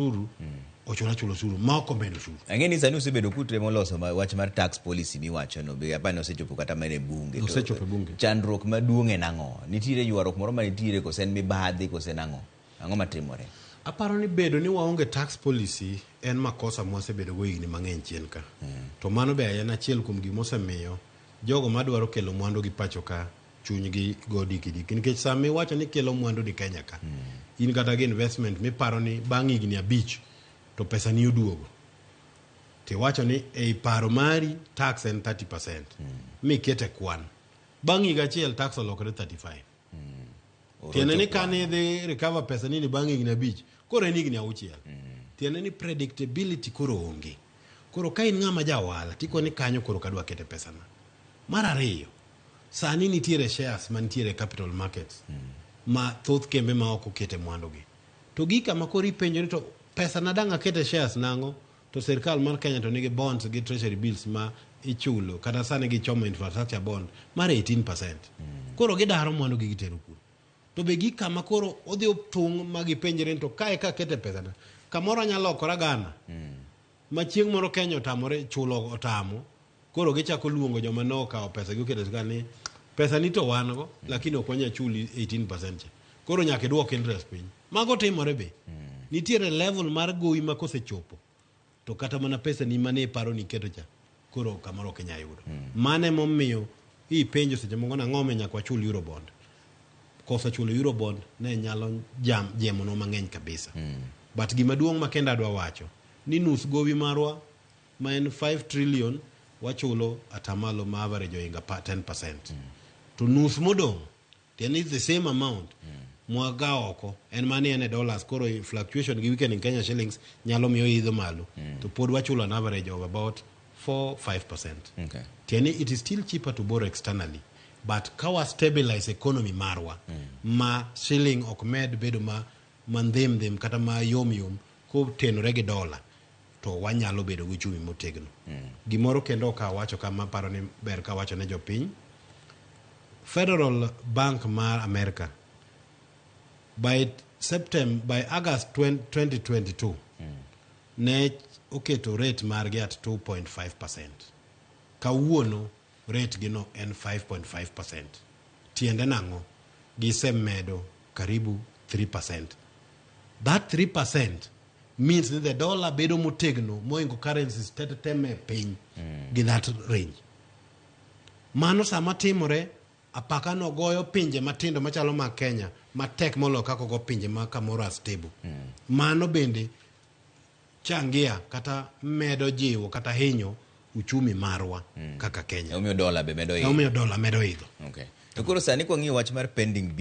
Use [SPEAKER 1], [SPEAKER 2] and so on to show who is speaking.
[SPEAKER 1] Osuru ochula chulo osuru ma ok omedo osuru.
[SPEAKER 2] Ang'e ni sani usebedo kutemo loso wach mar tax policy miwachono be apani osechopo kata mana e bunge.
[SPEAKER 1] Osechopo e bunge.
[SPEAKER 2] Chandruok maduong' en ang'o? Nitiere ywaruok moro manitiere kose en mibadhi kose en ang'o? Ang'o matimore?
[SPEAKER 1] Aparo ni bedo ni waonge tax policy en makosa mwasebedo go higni mang'eny chien ka. To mano be en achiel kuom gima osemiyo jogo madwaro kelo mwandu gi pacho ka chunygi go diki diki, nikech sama iwacho ni kelo mwandu ni Kenya ka, in kata gi investment miparo ni bang' higni 5 to pesa ni oduogo, tiwacho ni ei paro mari tax en 30% mikete kwan, bang' higa achiel tax olokore 35. Tiende ni kane idhi recover pesa nini bang' higni 5, koro en higni 6. Tiende ni predictability koro onge. Koro ka in ng'ama ja ohala, tikoni kanyo koro kadwa kete pesana. Mar ariyo, sani nitiere shares mantiere e capital markets ma thoth kembe ma ok okete mwandugi to gi kama koro ipenjo ni to pesa na dang' akete shares nang'o, to sirkal mar Kenya to nigi bonds gi treasury bills ma ichulo kata sani gichomo infrastructure bond mar 18%. Koro gidaro mwandu gi gitero kuno, to be gi kama koro odhi othung' ma gipenjre ni to kae ka akete pesana kamoro anyalo lokora gana ma chieng' moro Kenya otamore chulo otamo. Koro gichako luongo joma ne okawo pesa gi oketo e sirkal ni pesa ni to wan go, lakini ok wanyal chuli 18% cha, koro nyaka idwok interest piny. Mago timore be. Nitiere level mar gowi ma kosechopo to kata mana pesa ni mane iparo ni iketo cha koro kamoro ok inyal yudo. Mano emomiyo ipenjo seche moko nang'o omiyo nyaka wachul eurobond. Koso chulo eurobond ne nyalo jam jemonwa mang'eny kabisa. But gima duong' ma kendo adwa wacho ni nus gowi marwa ma en 5 trillion wachulo atamalo ma average oinga 10%. To nus modong', tiende ni the same amount mwaga oko en mani en e dollars, koro fluctuation gi weakening Kenya shillings nyalo miyo idho malo, to pod wachulo an average of about 4-5%. Tiende ni it is still cheaper to borrow externally, but ka wa stabilize economy marwa ma shilling ok med bedo ma mandhim dhim kata ma yom yom kotenore gi dola, to wanyalo bedo gi uchumi motegno. Gimoro kendo ok awacho kama paro ni ber kawacho ne jopiny. Federal Bank mar America by September, by August 20, 2022 ne oketo rate margi at 2.5%. Kawuono rate gi no en 5.5%. Tiende nang'o? Gisemedo karibu 3%. That 3% means ni the dollar bedo motegno moingo currencies te te te me piny gi that range. Mano sama timore, apaka no goyo pinje matindo machalo mag Kenya matek moloyo kaka ogo pinje ma kamoro a stable. Mano bende changia kata medo jiwo kata hinyo uchumi marwa kaka Kenya.
[SPEAKER 2] Emomiyo dola be medo idho.
[SPEAKER 1] Emomiyo dola medo idho.
[SPEAKER 2] Okay. To koro sani kwang'iyo wach mar pending